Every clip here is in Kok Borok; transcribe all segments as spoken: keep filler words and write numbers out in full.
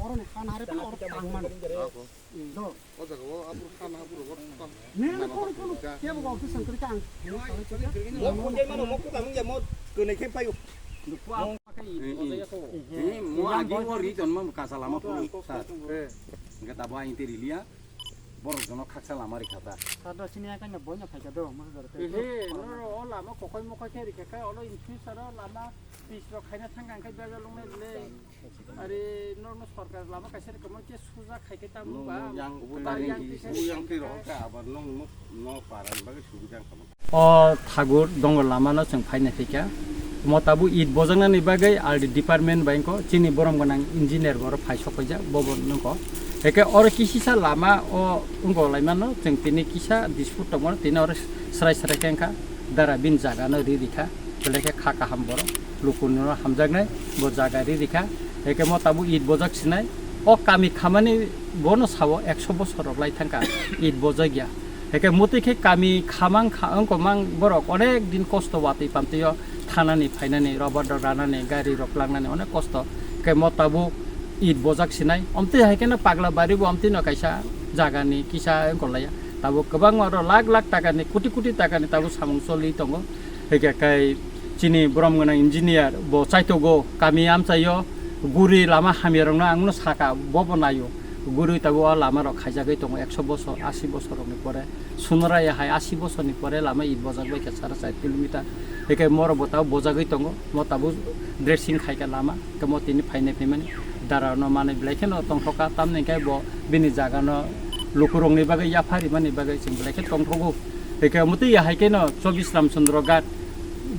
Oro ni han hari pun oro tang mano. Do. O jaga o abur han abur o tang. Nini kono kono kebo office ang kiri kang. Mo kunjai mano, mo kuka mungya, mo kene khe payo. Mo agi o ri ton ma kasa lama pun sir. Enke tabo aing te riliya. Borok jono khaksa lama ri khata. Sado sini akan na boina phaika do, mo jar te. Ehe, noro o lama kokoi mokoi khe ri kha, olo in future o lama pis rok khaina thang kang khe bega lung le le. Are noro no sorkar lama kaisa rikamo khe suja khai khe tamo ba. Yang yang yang khe rok kha abar nong no no para bagwi sugi jang kamo. O thagur dongo lama no chwng phaina thika. Mo tabu it bojaknani bagwi R D department bai wngkho chini borom gwnang engineer boro phai sok paijak bo bo nungkho. Eke oro kisisa lama o wngkho laimano chwng tini kisa dispute tongmano tini oro srai srai khe wngkha dara bini jaga no ri rikha belai khe kha kaham borok luku no hamjaknai bo jaga ri rikha. Eke mo tabu it bojak sinai o kami khamani bono sao ekso bosor rok lai thangkha it bojak ya. Heke mwtwi khe kami khamang kha-, wngkha mang borok onek din kosto watwi pamtwi o thanani phainani, rubber rok ranani, gari rok langnani onek kosto. Heke mo tabuk it bojak sinai. Omtwi hai kheno Pagla Bari bo omtwi no kaisa jagani kisa wngkha laya. Tabuk kwbangma oro lakh lakh takani, koti koti takani tabuk samung choli tongo. Heke kai chini borom gwnang engineer bo chaitogo kami amchaio guri lama hamya rokno angno saka bobo naio. Gurui tabuk o lama rok khaijagwi tongo ekso bosor, asi bosor rokni pore. Sunaraya hai asi bosorni pore lama it bojak bai kha sara char kilometer. Heke morok bo tabuk bojagwi tongo. Mo tabuk dressing khai kha lama. Heke mo tini phainai phaimani dara no manwi belai kheno tongthok kha. Tamni hwnkhe bo bini jaga no lukurokni bagwi yapha rimani bagwi chwng belai khe tongthogo. Heke mwtwi ya hai kheno chobbish Ramchandra Ghat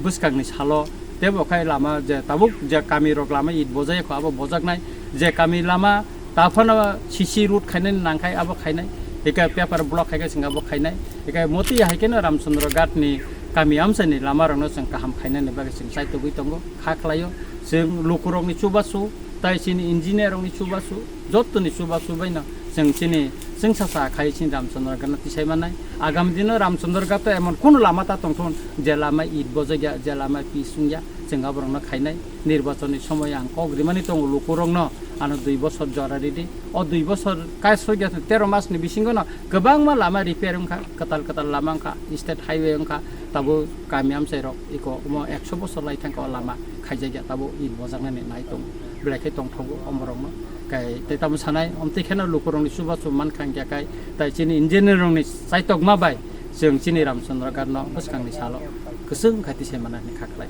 bwskangni salo tebo khai lama je tabuk je kami rok lama it bojai kho abo bojaknai je kami lama ta phano C C road khainani nangkhai abo khainai, eka paper block khai khe chwng abo khainai, eka moti hai kheno Ramchandra Ghat ni kami amchai ni lama rok no chwng kaham khainani bagwi chwng chaitugwi tongo, kha khlaio chwng lukurok ni chubachu tai chini engineer rok ni chubachu joto ni chubachu bai no chwng chini chwngsa sa khai chini Ramchandra Ghat no tisai mannai. Agami dino Ramchandra Ghat to emon kunu lama ta tongthun je lama it bojak ya, je lama pis wng ya, chwng aborok no khainai. Nirbachon ni somoy ang kok rimani tongo lukurok no, ano dui bosor jora ridi. O dui bosor kai soi gate tero mas ni bisingo no kwbangma lama repair wngkha, kwtal kwtal lama wngkha, state highway wngkha, tabo kami amchai rok iko omo ekso bosor lai thangkha o lama khaijakya, tabo it bojaknani nai tongo, belai khe tongthogo omorok no. Kai tei tamo sanai, omtwi kheno lukurok ni chubachu mankha hwnkhe kai, tai chini engineer rok ni chaitokma bai chwng chini Ramchandra Ghat no bwskang ni salo kwchwng khai tisai mana hinwi kha khlai.